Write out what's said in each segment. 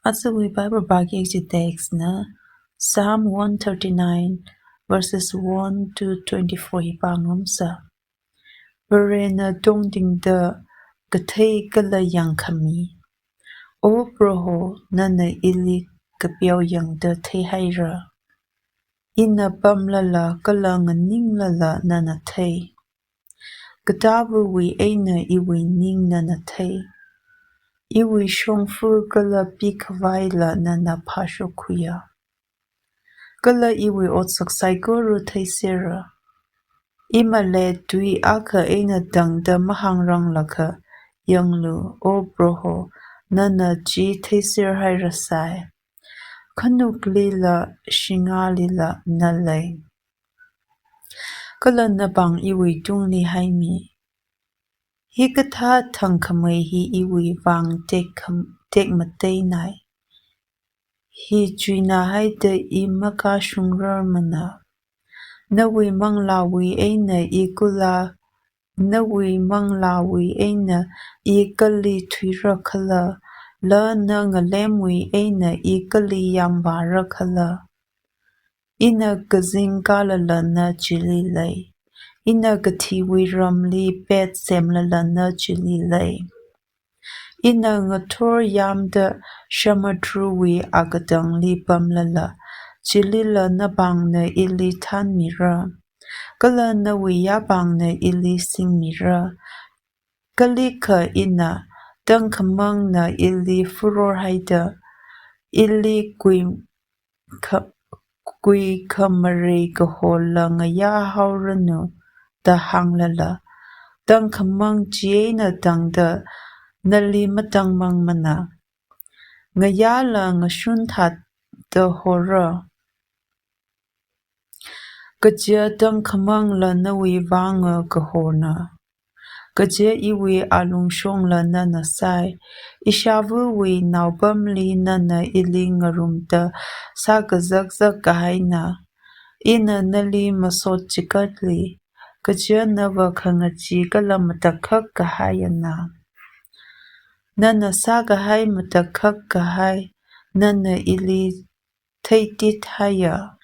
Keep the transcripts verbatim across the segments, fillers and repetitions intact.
Ajawui Bible pāki kaji text na Psalm one thirty-nine, verses one to twenty-four hi pāngarumsa. Varena tongtingda kathei kala yangkhami. O Proho, nana ili kapiao yangda theihaira. Ina pamlala kala nganinglala nana thei. Katāvawui eina iwui ning nana thei. Iwui shongfa kala pikhavaila nana phāshok khuiya. Kala iwui otsak saikora theisera. Imale tui akha eina tangda mahāngranglakha, yanglu, O Proho, nana chi theiser hairasai. Khanuklila shingalila na lei. Kala napāng iwui tungli haimi. Hikathā thangkhamei hi iwui vang tekkham-, tekmateinai. Hi chuina haida i makashungrarmana. Nawui manglāwui eina i kula, nawui manglāwui eina i kali thuirakhala, la na ngalemwui eina i kali yāmvārakhala. Ina kazing kalala na chili lei. Ina kathiwui ramli pet semlala na chili lei. Ina ngathor yāmda samudruwui akatangli pamlala, chilila napāngna ili thanmira. Kala nawui yāpāngna ili singmira. Kalikha ina tangkhamangna ili furor haida, ili kui kha-, kui khamarei kahola ngayā haoranu da hānglala, tangkhamang chieina tangda nali matangmangmana. Ngayāla ngashun thāda hora. Kaja tangkhamangla nawui vanga kahona. Kaja iwui alungshongla nana sai. Ishāvawui naopamli nana ili ngarumda sākazakzak kahaina. Ina nali masot chikatli, kaja nava khangachee kala matakhak kahaiyana. Nana sākahai matakhak kahai, nana ili theitithaiya.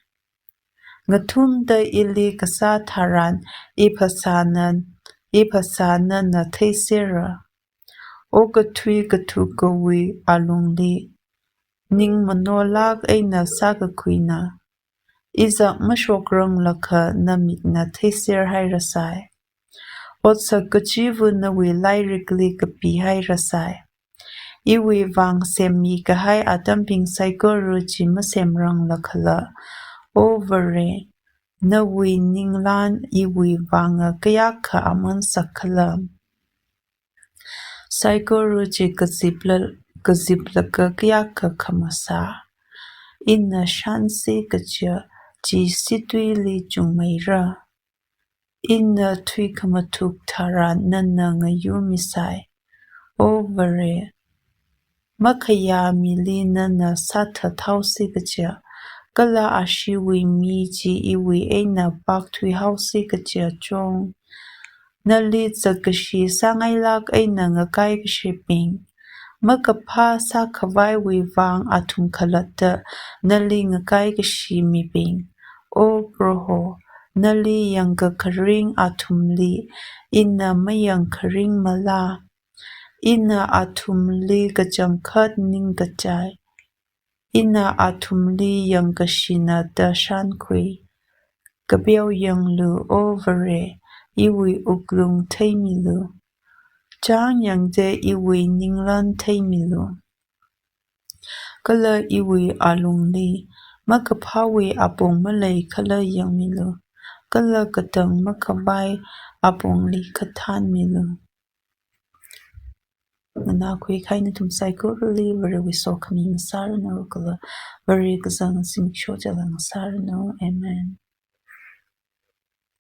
Ngathumda ili kasā tharan, i phasāna, i phasāna na theisera. O kathui kathukwui alungli, ning manolak eina sākakhuina. Izak mashokranglakha namikna theiser hairasai. Otsak kachiva nawui lairikli kapi hairasai. Iwui vang semmi kahai atambing saikora chi masemranglakhala. O Vare, nawui ninglan iwui vanga kayākha aman sakkhala. Saikora chi kazipla-, kaziplaga kayākha khamasā. Ina shansi kaja chi situili chungmeira. Ina thuikhamathuk tharan nana ngayurmisai. O Vare, makhayā mili nana sāthathaosi kaja, kala ashiwui mi chi iwui eina pakthuihaosi kaja chong. Nali zakkashi sāngailak eina ngakaikashibing, makaphā sākhavaiwui vang athum khalatta nali ngakaikashi mibing. O Proho, nali yangkakharing athumli ina mayangkharingmala? Ina athumli kachangkhat ningkachai. Ina athumli yangkashina da shankhui. Kapiao yanglu, O Vare, iwui wuklung theimilu. Chang yangda iwui ninglan theimilu. Kala iwui alungli makaphāwui apong maleikhala yangmilu. Kala katang makhavai apongli khathanmilu. Nganākhui kahai nathum saikorali Varewui sokhami ngasāranu kala Vare kazang zimiksho chila ngasāranu. Amen.